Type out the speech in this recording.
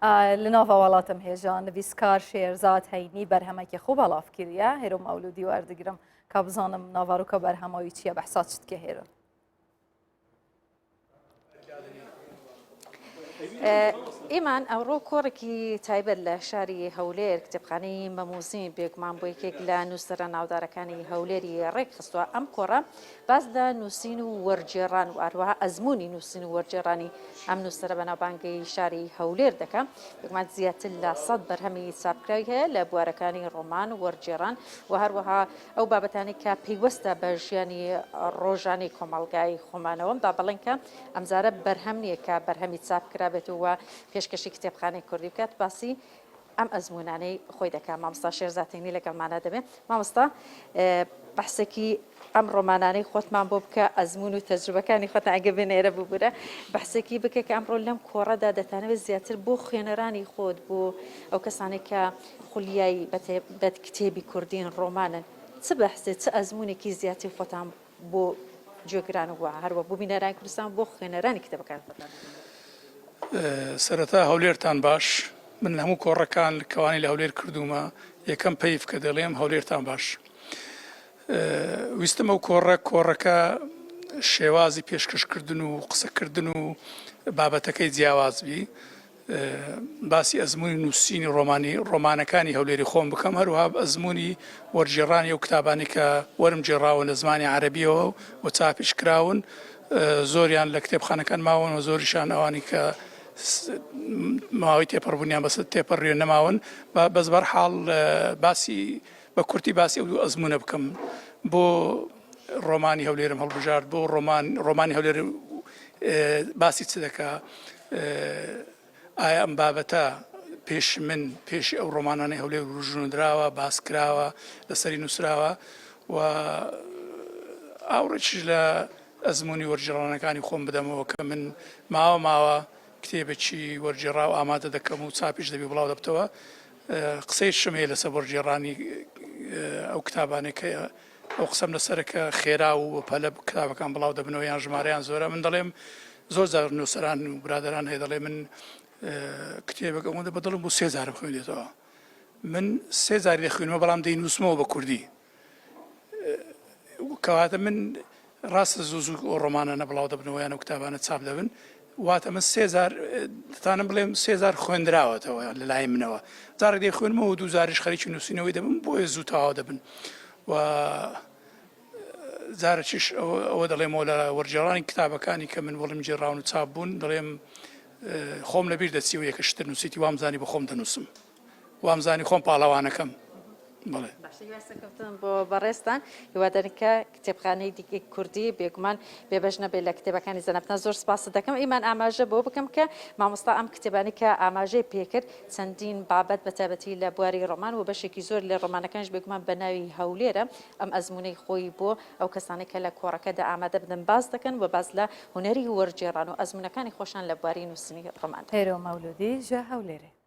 لە ناڤا وەڵاتم هێژا نڤیسکار شێرزاد هەینی بەرهەمەکی خو بەڵاف کریە هێرۆ مەولودی وەردگرم کا بزانم ناڤاروکە بەرهەماوی چییە بەحسا چ دکە هێرۆ. ئیمان ئەمڕۆ کۆڕێکی تایبەت لە شاری هەولێر کتێبخانەی مەموزین بێگومان بۆ یەکێک لە نووسەرە ناودارەکانی هەولێری ڕێکخستووە ئەم کۆڕە باس لە نووسین و وەرگێڕان و هەروەها ئەزموونی نووسین و وەرگێڕانی ئەم نووسەرە بەناوبانگەی شاری هەولێر دەکا. بێگومان زیاتر لە سەد بەرهەمی چاپکراوی هەیە لە بوارەکانی ڕۆمان، وەرگێڕان و هەروەها ئەو بابەتانەی کە پەیوەستە بە ژیانی ڕۆژانەی کۆمەڵگای خۆمانەوە. با بڵێن کە ئەمجارە بەرهەم نییە کە بەرهەمی چاپ کرابێت و پێشکەشی کتێبخانەی کوردی بکات، باسی ئەم ئەزموونانەی خۆی دەکا. مامۆستا شێرزاد تەینی لەگەڵمانا دەبێ. مامۆستا بەحسێکی ئەم ڕۆمانانەی خۆتمان بۆ بکە، ئەزموون و تەجروبەکانی خۆتان ئەگەر بێنە ئێرە ببورە، بەحسێکی بکە کە ئەمڕۆ لەم کۆڕەدا دەتانەوێت زیاتر بۆ خوێنەرانی خۆت، بۆ ئەو کەسانەی کە خولیای بە کتێبی کوردین، ڕۆمانن، چ بەحسێ، چ ئەزموونێکی زیاتری خۆتان بۆ گوێگران و هەروە بۆ بینەرانی کوردستان بۆ خوێنەرانی کتێبەکان خۆتان. سەرەتا هەولێرتان باش من لە هەموو کۆڕەکان کەوانی لە هەولێر کردوومە یەکەم پەیڤ کە دەڵێم هەولێرتان باش ویستم ئەو کۆڕە کۆڕەکە شێوازی پێشکەشکردن و قسەکردن و بابەتەکەی جیاواز بی باسی ئەزموونی نووسینی ڕۆمانی ڕۆمانەکانی هەولێری خۆم بکەم، هەروەها ئەزموونی وەرگێڕانی ئەو کتابانەی کە وەرم گێڕاون لە زمانی عەرەبییەوە و چاپیش کراون، زۆریان لە کتێبخانەکان ماون و زۆریشان ئەوانەی کە ماوەی تێپەڕبوونیان بەسەر تێپەڕیوە نەماون. بەس بەرحاڵ باسی بە کورتی باسی ئەو دوو ئەزموونە بکەم. بۆ ڕۆمانی هەولێرم هەڵبژارد، بۆ ڕۆمان ڕۆمانی هەولێر باسی چ دەکا؟ ئایا ئەم بابەتە پێش من پێشی ئەو ڕۆمانانەی هەولێر وروژنراوە، باس کراوە، لەسەری نووسراوە و ئاوڕێکیش لە ئەزموونی وەرگێڕانەکانی خۆم بدەمەوە کە من ماوە ماوە کتێبێکی وەرگێڕاو ئامادە دەکەم و چاپیش دەبی بڵاو دەبتەوە. قسەیشم هەیە لەسەر وەرگێڕانی ئەو کتابانەی کە ئەو قسەم لەسەرە کە خێرا و بە پەلە کتابەکان بڵاو دەبنەوە یان ژمارەیان زۆرە من دەڵێم زۆر جار نووسەران و برادەران هەیە دەڵێ من کتێبێک ئەوەندە بە دڵم بوو سێ جارم خوێندێتەوە من سێ جاری دەخوێنمەوە بەڵام دەینووسمەوە بە کوردی کەواتە من ڕاستە زوو زوو ئەو ڕۆمانانە بڵاو دەبنەوە یان ئەو کتابانە چاپ دەبن واتە من سێ جار دەتوانم بڵێم سێ جار خوێندراوەتەوە لە لای منەوە جارێک دەیخوێنمەوە و دوو جاریش خەریکی نووسینەوەی دەبم بۆیە زوو تەواو دەبن و جارێکیش ئەوە دەڵێمەوە لە وەرگێڕانی کتابەکانی کە من وەڵم گێڕاون و چاپ بوون دەڵێم خۆم لەبیر دەچی و یەکە شتر نووسیتی وامزانی بە خۆم دەنووسم وامزانی خۆم پاڵەوانەکەم. بەڵێ. باشە هیوای سەرکەوتن بۆ بەڕێزتان هیوادارین کە کتێبخانەی دیکەی کوردی بێگومان بێبەش نەبێت لە کتێبەکانی جەنابتان زۆر سپاست دەکەم ئیمان ئاماژە بۆ بکەم کە مامۆستا ئەم کتێبانی کە ئاماژەی پێکرد چەندین بابەت بە تایبەتی لە بواری ڕۆمان و بەشێکی زۆر لە ڕۆمانەکانیش بێگومان بە ناوی هەولێرە ئەم ئەزموونەی خۆی بۆ ئەو کەسانەی کە لە کۆڕەکەدا ئامادە بن باس دەکەن و باس لە هونەری وەرگێڕان و ئەزموونەکانی خۆشان لە بواری نووسینی ڕۆمان دەکەن. هێرۆ مەولوودی ژە هەولێرێ.